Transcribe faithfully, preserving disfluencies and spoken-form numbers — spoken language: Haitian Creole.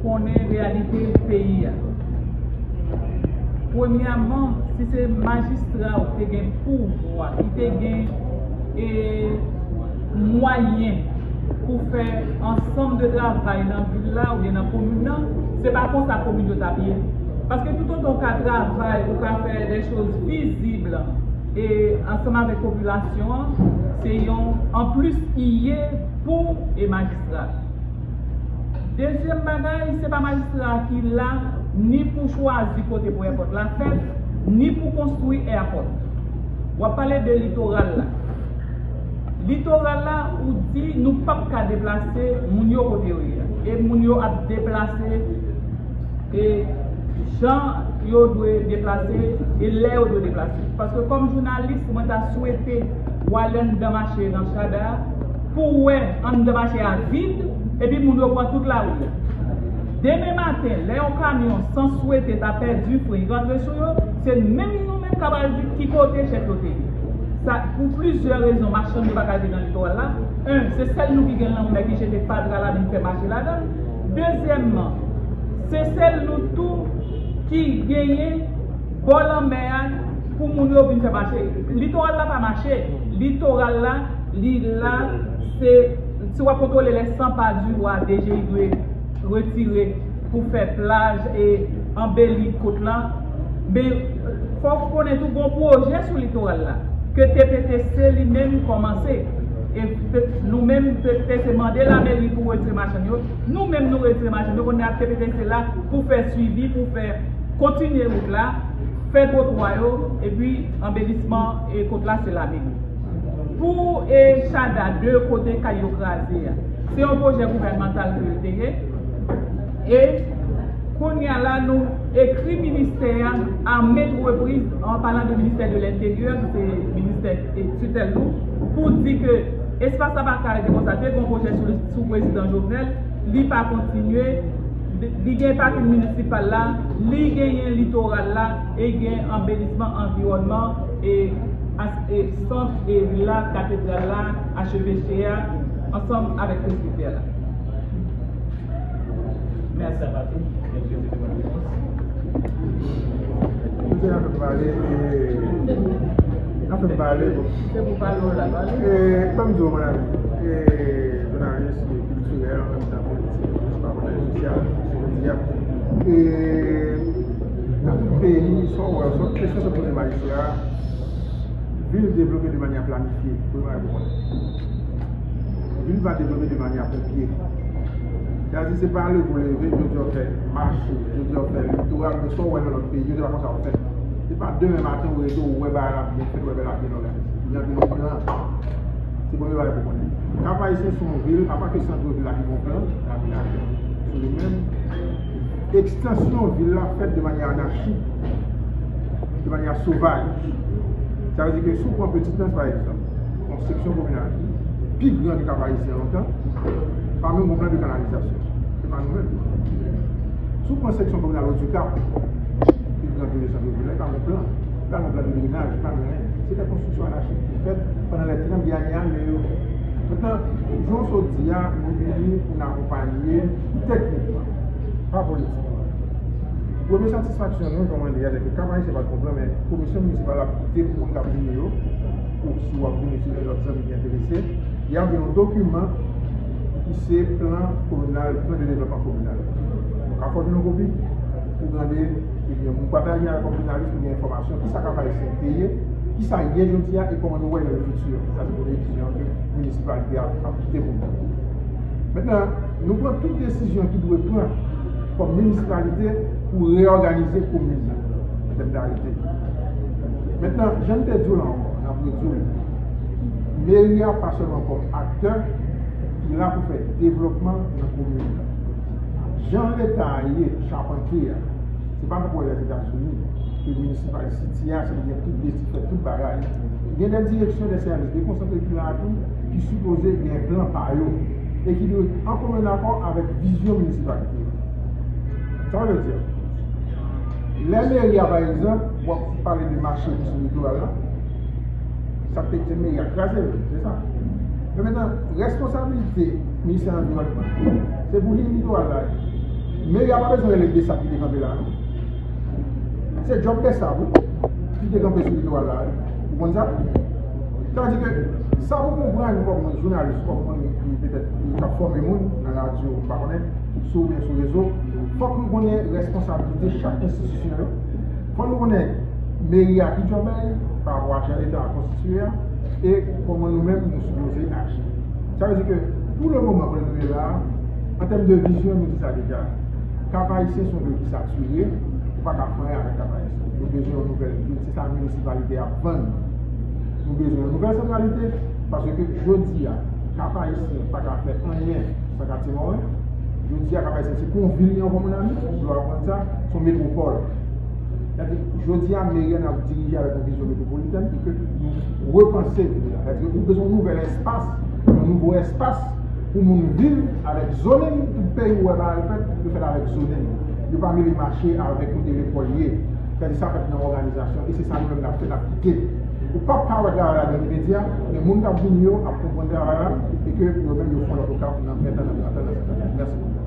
konnen reyalite peyi a. Premyèman, si se majistra ou te gen pouvwa, ki te gen e, mwayen pou fè ansanm de travay nan vil la oubyen nan komin nan, se pa konsa komin yo t ap ye. Paske toutotan w ka travay, ou ka fè de choz vizib e ansanm avèk popilasyon an, se yon anplis i ye pou e majistra. Dezyèm bagay, se pa majistra a ki la ni pou chwazi kote pou èpòt la fèt, ni pou konstwi èpòt. W ap pale de litoral la. Litoral la, ou di nou p ap ka deplase moun yo kote yo ye a. E moun yo ap deplase e jan yo dwe deplase e lè yo dwe deplase. Paske kòm jounalis, mwen ta swete w ale anndan mache nan Chada pou w wè anndan mache a vid, epi moun yo pran tout lari a. Demen maten, lè yon kamyon san swete ta pèdi fren, rantre sou yo, se menm nou menm k ap al di ki kote chèf yo te ye. Sa, pou plizyè rezon, machann yo pa ka rive nan litoral la. En, se sèl nou ki gen lanmè ki jete fatra la vin fè mache ladan l. Dezyèmman, se sèl nou tou ki genyen bò lanmè a pou moun yo vin fè mache. Litoral la pa mache. Litoral la, li la, se, si w ap kontwole lè san pa di wa, D G I dwe retire pou fè plaj e anbeli kot la. Men, fò w konnen tou gon pwojè sou litoral la ke T P T C li menm kòmanse. E pe-, nou menm, T P T C mande lameri pou retire machann yo. Nou menm, nou retire machann yo. Kounye a, T P T C la pou fè swivi, pou fè kontinye wout la, fè twotwa yo, epi anbelisman e kot la, se lameri. Pou e Chada de, kote kay yo kraze a, se yon pwojè gouvènmantal ke l te ye. E kounye a la, nou ekri ministè a a maintes reprises, an palan de ministè de lenteryè, ki se ministè e titèl nou, pou di ke espas la pa ka rete konsa. Te gen yon pwojè sou, sou prezidan Jovenel, li pa kontinye, li gen pakin minisipal la, li genyen litoral la, e gen anbelisman anviwònman e, as-, e sant e vil la, katedral la, acheveche a, ansanm avèk presbitè la. Mèsi. Misye ap fè m pale, e, ap fè m pale. Se pou pale w la, pale. E, ban m di w, mon ami, e, jounalis, e, kiltirèl, an menm tan politik, pa pale sosyal, jodi a. E, nan tout peyi, sa w wè, sa w kesyon se poze majistra, vil devlope de manyè planifye, premye bagay pou konnen. Vil pa devlope de manyè ponpye. Sa di se pa leve w leve, jodi a w fè mache, jodi a w fè litoral, men sa w wè nan lòt peyi yo, se pa konsa yo fè. Se pa demen maten ou rete, ou wè bagay la byen fèt, ou wè bagay la byen òganize. Li antre nan plan. Se premye bagay pou konnen. Kap Ayisyen se yon vil, apa ke sant vil la ki gon plan, lameri la sou li menm. Ekstansyon vil la fèt de manyè anachik, de manyè sovaj. Sa vle di ke si w pran Petitprens, pa egzanp, yon seksyon kominal ki pi gran ke Kap Ayisyen lontan, pa menm gon plan de kanalizasyon. Se pa nou menm. Si w pran seksyon kominal Odikap, pi gran ke le sant vil la, li pa gon plan. Li pa gon plan de drenaj, li pa gen anyen. Se de konstriksyon anachik ki fèt pandan lè trant dènye ane yo. Mentnan, jan w sot di a, nou vini pou n akonpaye teknikman, pa politikman. Premye satisfaksyon nou, jan w di a, se ke Kap Ayisyen pa t gon plan, men komisyon minisipal la ap kite pou moun k ap vini yo, ou si w ap vini, si gen lòt zanmi ki enterese, y ap gen yon dokiman ki se plan kominal, plan de devlopman kominal. Donk, a fòs nou kopi, pou gade, ebyen, pou pataje avèk kòm jounalis, pou gen enfòmasyon, kisa Kap Ayisyen te ye, kisa ye jodi a, e kòman nou wè nan le futur. Sa se premye desizyon ke minisipalite a ap kite pou nou. Mentnan, nou pran tout desizyon ki dwe pran kòm minisipalite pou reyòganize komin nan, an tèm darete. Mentnan, jan m te di w la ankò, n ap redi w li, meri a pa sèlman kòm aktè ki la pou fè devlòpman nan komin nan. Jan Leta a ye chapante a, se pa tankou Lèzetazini, ke minisipal siti a, se li gen tout desi, fè tout bagay. Gen de direksyon de sèvis dekonsantre ki la tou, ki sipoze gen plan pa yo, e ki dwe an komen akò avèk vizyon minisipalite yo. Sa vle di, lè meri a, pa egzanp, w ap pale de mache ki sou litoral la, sa k te di meri a kraze l, se sa. Men mentnan, responsabilite ministè anviwònman, se pou liy litoral la. Meri a pa bezwen rele Besap ki te kanpe la, non. Se djòb Besap, wi, ki te kanpe sou litoral la, wi. Ou konn sa? Sa vle di ke sa pou konprann kòm jounalis, kòm moun ki petèt ki ap fòme moun nan radyo, m pa konnen, sou oubyen sou rezo, fòk nou konnen responsablite chak enstitisyon yo. Fòk nou konnen meri a ki djòb li, pa rapò a jan leta a konstitye a, e kòman nou menm nou sipoze aji. Sa vle di ke pou le moman kote nou ye la, an tèm de vizyon, nou di sa deja. Kap Ayisyen se yon vil ki satire, ou pa ka fè anyen avèk Kap Ayisyen. Nou bezwen yon nouvèl vil, se sa minisipalite ap vann. Nou bezwen yon nouvèl santralite, paske jodi a, Kap Ayisyen pa ka fè anyen san Katye Mòren. Jodi a, Kap Ayisyen se pa yon vil li ankò, mon ami, ou dwe konprann sa, se yon metwopòl. Sètadi, jodi a, meri a n ap dirije avèk yon vizyon metwopolitèn ki ke nou repanse vil la. Sètadi, ou bezwen yon nouvèl espas, yon nouvo espas pou moun viv avèk zoning, tout peyi ou wè bagay yo fèt, yo fèt avèk zoning. Yo pa mele mache avèk kote lekòl ye. Sètadi, sa fèt nan òganizasyon, e se sa nou menm n ap fè, n ap kite. Ou p ap ka wè travay la nan imedya, men moun k ap vini yo ap konprann travay la, e ke yo menm yo fè yon lòt okap nan ven tan, nan trant tan, nan sènkant tan. Mèsi.